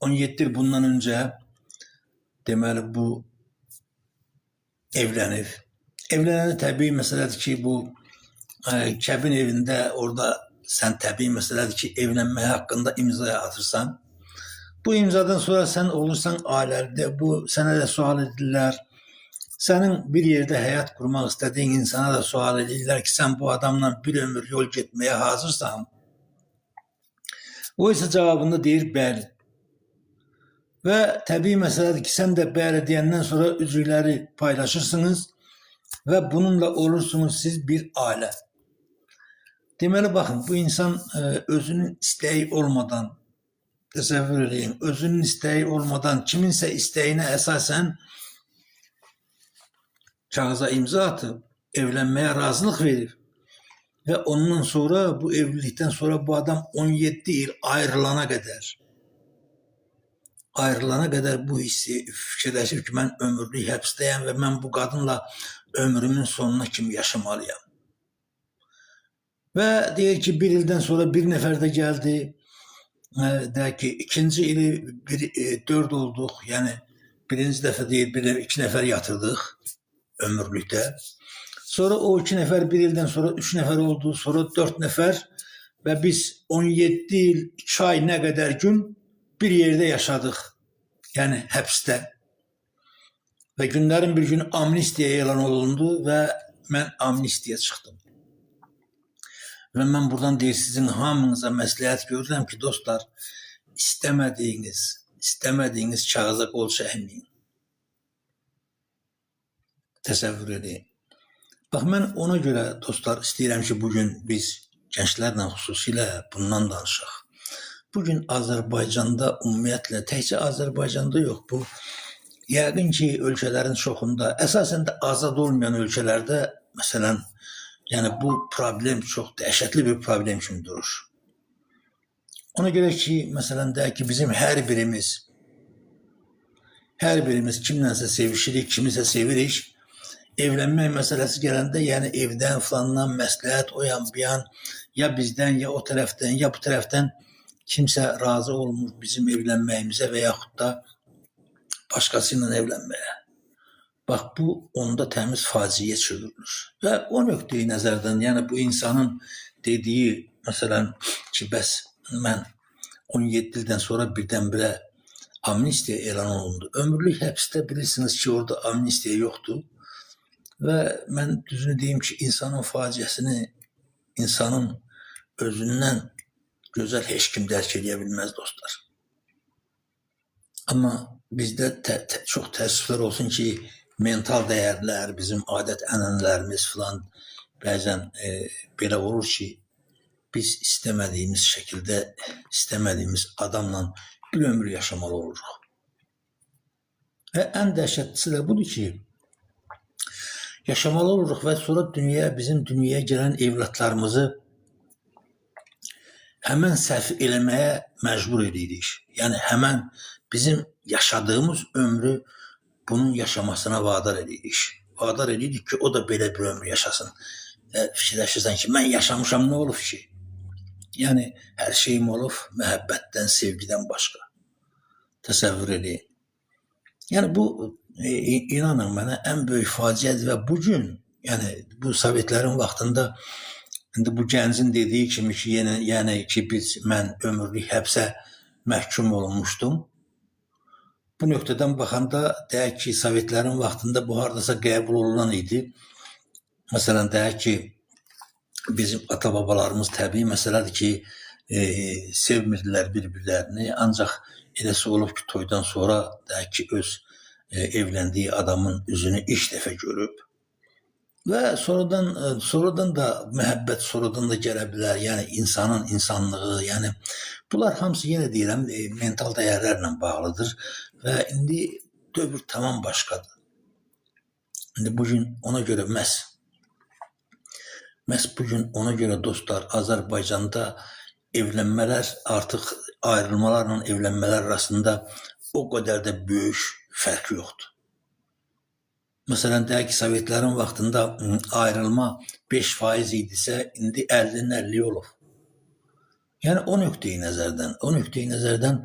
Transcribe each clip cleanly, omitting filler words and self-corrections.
17 il bundan öncə deməli bu evlənib. Evlənəndə təbii məsələdir ki, bu kəbin evində orada sən təbii məsələdir ki, evlənmək haqqında imza atırsan. Bu imzadan sonra sən olursan ailəli, bu sənə də sual edirlər. Sənin bir yerdə həyat qurmaq istədiyin insana da sual edirlər ki, sən bu adamla bir ömür yol getməyə hazırsan. O isə cavabında deyir bəli. Və təbii məsələdir ki, sən də bəli deyəndən sonra üzvləri paylaşırsınız və bununla olursunuz siz bir ailə. Deməli baxın, bu insan özünün istəyi olmadan, təsəvvür eləyin, özünün istəyi olmadan kiminsə istəyinə əsasən kağıza imza atıb, evlənməyə razılıq verib və ondan sonra bu evlilikdən sonra bu adam 17 il ayrılana qədər bu hissi fikirləşib ki, mən ömürlük həbsdəyəm və mən bu qadınla ömrümün sonuna kimi yaşamalıyam. Və deyir ki, bir ildən sonra bir nəfər də gəldi. Deyək ki, ikinci ili dörd olduq. Yəni birinci dəfə deyir, bir, iki nəfər yatırdıq ömürlükdə. Sonra o iki nəfər bir ildən sonra üç nəfər oldu, sonra dörd nəfər və biz 17 il, 2 ay nə qədər gün bir yerdə yaşadıq. Yəni həbsdə. Və günlərin bir günü amnistiya elan olundu və mən amnistiya çıxdım. Və mən buradan deyir sizin hamınıza məsləhət görürəm ki, dostlar, istəmədiyiniz kağıza qol çəkməyin. Təsəvvür edin. Bax mən ona görə dostlar istəyirəm ki, bugün biz gənclərlə xüsusilə bundan danışaq. Bugün Azərbaycanda ümumiyyətlə təkcə Azərbaycanda yox, bu yəqin ki, ölkələrin çoxunda, əsasən də azad olmayan ölkələrdə məsələn, yəni bu problem çox dəhşətli bir problem kimi durur. Ona görə ki, məsələn deyək ki, bizim hər birimiz kimlənsə sevişirik, kimisə sevirik. Evlənmək məsələsi gələndə, yəni evdən filandan məsləhət o yan bu yan, ya bizdən, ya o tərəfdən, ya bu tərəfdən kimsə razı olmur bizim evlənməyimizə və yaxud da başqası ilə evlənməyə. Bax bu onda təmiz faciəyə çevrilir. Və o nöqteyi nəzərdən, yəni bu insanın dediyi, məsələn ki, bəs mən 17 ildən sonra birdən-birə amnistiya elan olundu. Ömürlük həbsdə bilirsiniz ki, orada amnistiya yoxdur. Və mən düzünü deyim ki, insanın faciəsini insanın özündən gözəl heç kim dərk eləyə bilməz dostlar. Amma bizdə çox təəssüflər olsun ki, mental dəyərlər, bizim adət-ənənələrimiz filan bəzən belə olur ki, biz istəmədiyimiz şəkildə, istəmədiyimiz adamla bir ömür yaşamalı oluruq. Və ən dəhşətlisi də budur ki, yaşamalı oluruq və sonra dünyaya, bizim dünyaya gələn evlatlarımızı həmən səhv eləməyə məcbur edirik. Yəni həmən bizim yaşadığımız ömrü bunun yaşamasına vadar edirik. Vadar edirik ki, o da belə bir ömür yaşasın. Fikirləşirsən ki, mən yaşamışam, nə olub ki? Yəni hər şeyim olub məhəbbətdən, sevgidən başqa. Təsəvvür edin. Yəni bu inanın mənə ən böyük faciədir və bugün, yəni bu Sovetlərin vaxtında indi bu gəncin dediyi kimi ki, yəni ki mən ömürlük həbsə məhkum olunmuşdum. Bu nöqtədən baxanda deyək ki, Sovetlərin vaxtında bu hardasa qəbul olunan idi. Məsələn, deyək ki, bizim ata-babalarımız təbii məsələdir ki, sevmirdilər bir-birlərini. Ancaq eləsi olub ki, toydan sonra deyək ki, öz evləndiyi adamın üzünü ilk dəfə görüb və sonradan da məhəbbət sonradan da gələ bilər. Yəni insanın insanlığı, yəni bunlar hamısı yenə deyirəm mental dəyərlərlə bağlıdır və indi dövr tamam başqadır. İndi bugün ona görə məhz bugün ona görə dostlar Azərbaycanda evlənmələr artıq ayrılmalarla evlənmələr arasında o qədər də böyük fərq yoxdur. Məsələn, deyək ki, Sovetlərin vaxtında ayrılma 5% idisə, indi 50-nin 50 olub. Yəni o nöqteyi nəzərdən,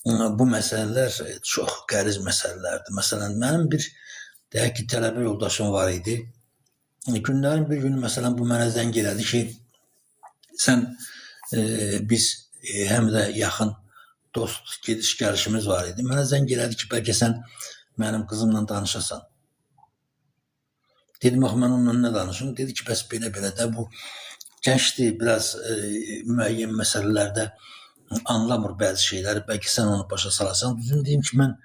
Bu məsələlər çox qəliz məsələlərdir. Məsələn, mənim bir deyək ki, tələbə yoldaşım var idi. Günlərin bir günü məsələn bu mənə zəng elədi ki, sən biz həm də yaxın dost gediş gəlişimiz var idi. Mənə zəng elədi ki, bəlkə sən mənim qızımla danışasan. Dedim, axı mən onunla nə danışım? Dedi ki, bəs belə-belə də bu gəncdir, biraz müəyyən məsələlərdə anlamır bəzi şeyləri. Bəlkə sən onu başa salasan. Düzünü deyim ki, mən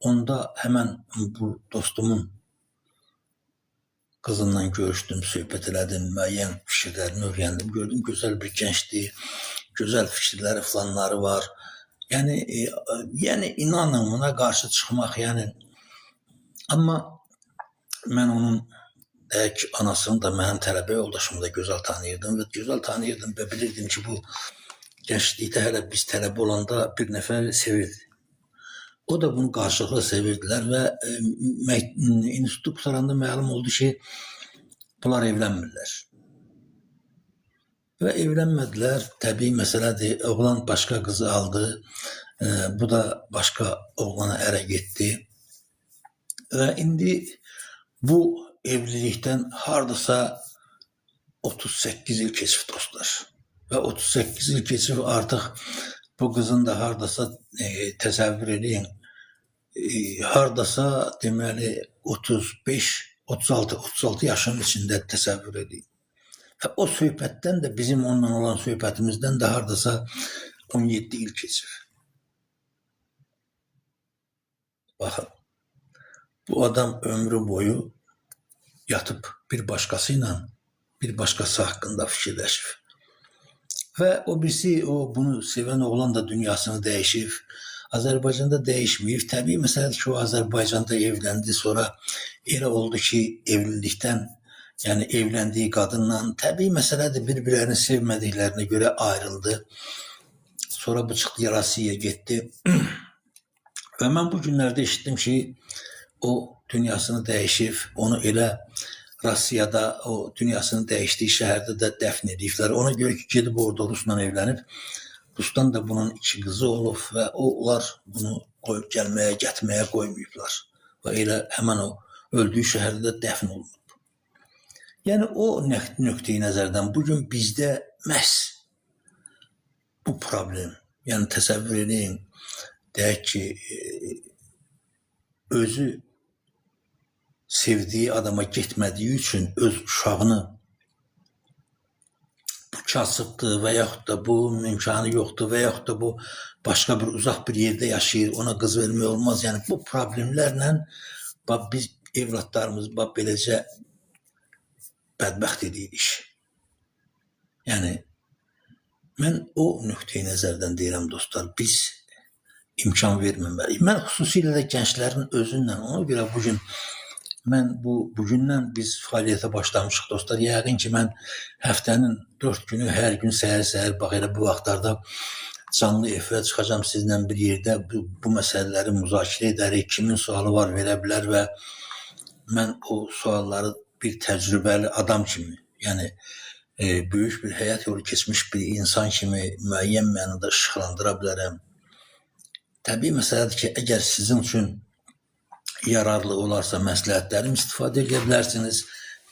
onda həmən bu dostumun qızından görüşdüm, söhbət elədim, müəyyən fikirlərini öyrəndim. Gördüm, gözəl bir gəncdir, gözəl fikirləri filanları var. Yəni, yəni inanın buna qarşı çıxmaq, yəni amma mən onun deyək ki, anasını da mənim tələbə yoldaşımı da gözəl tanıyırdım və gözəl tanıyırdım və bilirdim ki, bu gənclikdə hələ biz tələbə olanda bir nəfər sevirdi. O da bunu qarşılıqlı sevirdilər və institutu qurtaranda məlum oldu ki, bunlar evlənmirlər. Və evlənmədilər. Təbii məsələdir. Oğlan başqa qızı aldı. Bu da başqa oğlana ərə getdi. Və indi bu evlilikdən hardasa 38 il keçib dostlar. Və 38 il keçib artıq bu qızın da hardasa təsəvvür eləyin, hardasa deməli 35, 36 yaşın içində təsəvvür eləyin. Və o söhbətdən də bizim onunla olan söhbətimizdən də hardasa 17 il keçib. Baxın, bu adam ömrü boyu yatıb bir başqası ilə bir başqası haqqında fikirləşib. Və o birisi, o bunu sevən oğlan da dünyasını dəyişib. Azərbaycanda dəyişməyib. Təbii məsələdir ki, o Azərbaycanda evləndi. Sonra elə oldu ki, evlilikdən, yəni evləndiyi qadınla təbii məsələdir, bir-birlərini sevmədiklərinə görə ayrıldı. Sonra bu çıxdı Rusiyaya getdi. Və mən bu günlərdə eşitdim ki, o dünyasını dəyişib, onu elə Rusiyada o dünyasını dəyişdiyi şəhərdə də dəfn ediblər. Ona görə ki, gedib orada Rusla evlənib. Rusdan da bunun iki qızı olub və onlar bunu qoyub gəlməyə, getməyə qoymayıblar. Və elə həmən o öldüyü şəhərdə də dəfn olunub. Yəni o nöqteyi nəzərdən bugün bizdə məhz bu problem. Yəni təsəvvür edin, deyək ki, özü sevdiyi adama getmədiyi üçün öz uşağını bu kasıbdır və yaxud da bu imkanı yoxdur və yaxud da bu başqa bir uzaq bir yerdə yaşayır, ona qız vermək olmaz. Yəni bu problemlərlə bax biz evladlarımızı bax beləcə bədbəxt edirik. Yəni mən o nöqteyi nəzərdən deyirəm dostlar, biz imkan verməməliyik. Mən xüsusilə də gənclərin özündən, ona görə bugün mən bugündən biz fəaliyyətə başlamışıq dostlar. Yəqin ki, mən həftənin 4 günü hər gün səhər-səhər bax elə bu vaxtlarda canlı efirə çıxacağam sizlə bir yerdə bu məsələləri müzakirə edərik. Kimin sualı var verə bilər və mən o sualları bir təcrübəli adam kimi, yəni böyük bir həyat yolu keçmiş bir insan kimi müəyyən mənada işıqlandıra bilərəm. Təbii məsələdir ki, əgər sizin üçün yararlı olarsa məsləhətlərim istifadə edə bilərsiniz.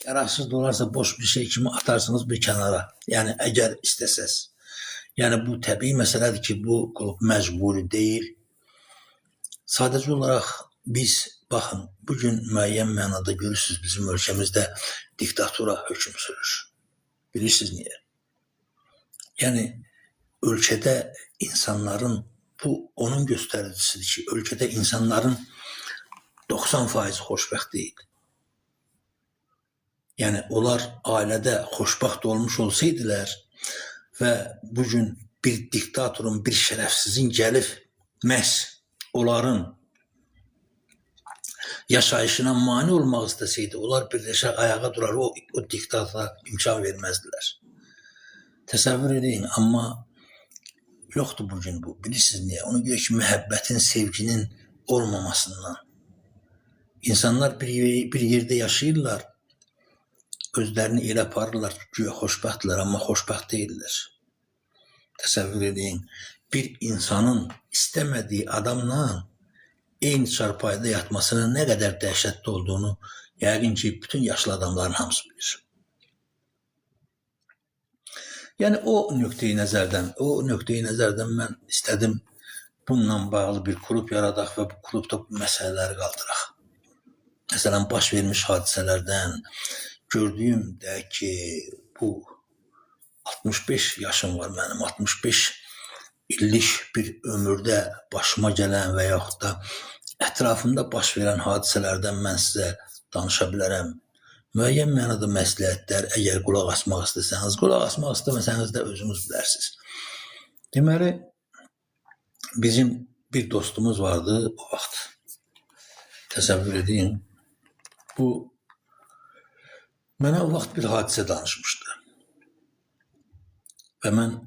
Yararsız da olarsa boş bir şey kimi atarsınız bir kənara. Yəni əgər istəsəz. Yəni bu təbii məsələdir ki, bu klub məcburi deyil. Sadəcə olaraq biz baxın, bugün müəyyən mənada görürsünüz bizim ölkəmizdə diktatura hökm sürür. Bilirsiniz niyə? Yəni ölkədə insanların bu onun göstəricisidir ki, ölkədə insanların 90% xoşbəxt deyil. Yəni onlar ailədə xoşbəxt olmuş olsaydılar və bugün bir diktatorun, bir şərəfsizin gəlib məhz onların yaşayışına mane olmaq istəsəydi, onlar birləşər ayağa durar, o diktatora imkan verməzdilər. Təsəvvür edin, amma yoxdur bugün bu. Bilirsiniz niyə? Ona görə ki, məhəbbətin, sevginin olmamasından. İnsanlar bir yerdə yaşayırlar, özlərini elə aparırlar ki, güya xoşbəxtdirlər, amma xoşbəxt deyillər. Təsəvvür edin, Bir insanın istəmədiyi adamla eyni çarpayıda yatmasının nə qədər dəhşətli olduğunu yəqin ki, bütün yaşlı adamların hamısı bilir. Yəni o nöqteyi nəzərdən mən istədim bununla bağlı bir klub yaradaq və bu klubda bu məsələləri qaldıraq. Məsələn, baş vermiş hadisələrdən gördüyüm də ki, bu 65 yaşım var mənim, 65 illik bir ömürdə başıma gələn və yaxud da ətrafımda baş verən hadisələrdən mən sizə danışa bilərəm. Müəyyən mənada məsləhətlər, əgər qulaq asmaq istəsəniz, qulaq asmaq istəməsəniz də özünüz bilərsiniz. Deməli, bizim bir dostumuz vardı o vaxt. Təsəvvür edin, bu mənə o vaxt bir hadisə danışmışdı. Və mən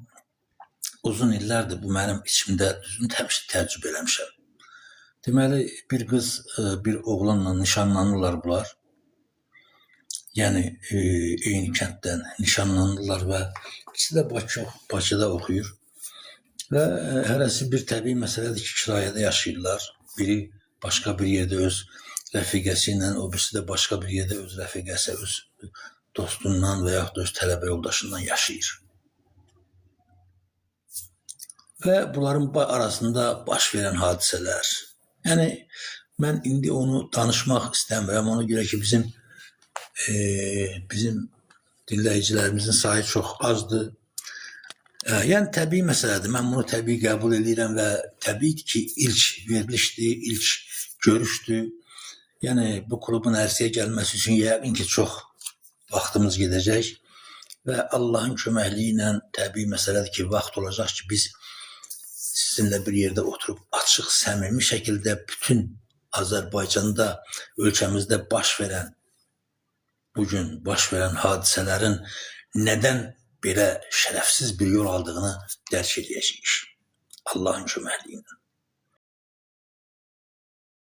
uzun illərdir bu mənim içimdə düzünü həmişə təəccüb eləmişəm. Deməli, bir qız bir oğlanla nişanlanırlar bunlar. Yəni eyni kənddən nişanlanırlar və ikisi də Bakıda oxuyur. Və hərəsi bir təbii məsələdir ki, kirayədə yaşayırlar. Biri başqa bir yerdə öz rəfiqəsi ilə, o birisi də başqa bir yerdə öz rəfiqəsi, öz dostundan və yaxud da öz tələbə yoldaşından yaşayır. Və bunların arasında baş verən hadisələr. Yəni, mən indi onu danışmaq istəmirəm. Ona görə ki, bizim dinləyicilərimizin sayı çox azdır. Yəni, təbii məsələdir. Mən bunu təbii qəbul edirəm və təbii ki, ilk verilişdir, ilk görüşdür. Yəni, bu klubun ərsəyə gəlməsi üçün yəqin ki, çox vaxtımız gedəcək və Allahın köməkliyi ilə təbii məsələdir ki, vaxt olacaq ki, biz sizinlə bir yerdə oturub açıq, səmimi şəkildə bütün Azərbaycanda, ölkəmizdə baş verən, bugün baş verən hadisələrin nədən belə şərəfsiz bir yol aldığını dərk edəcəyik. Allahın köməkliyi ilə.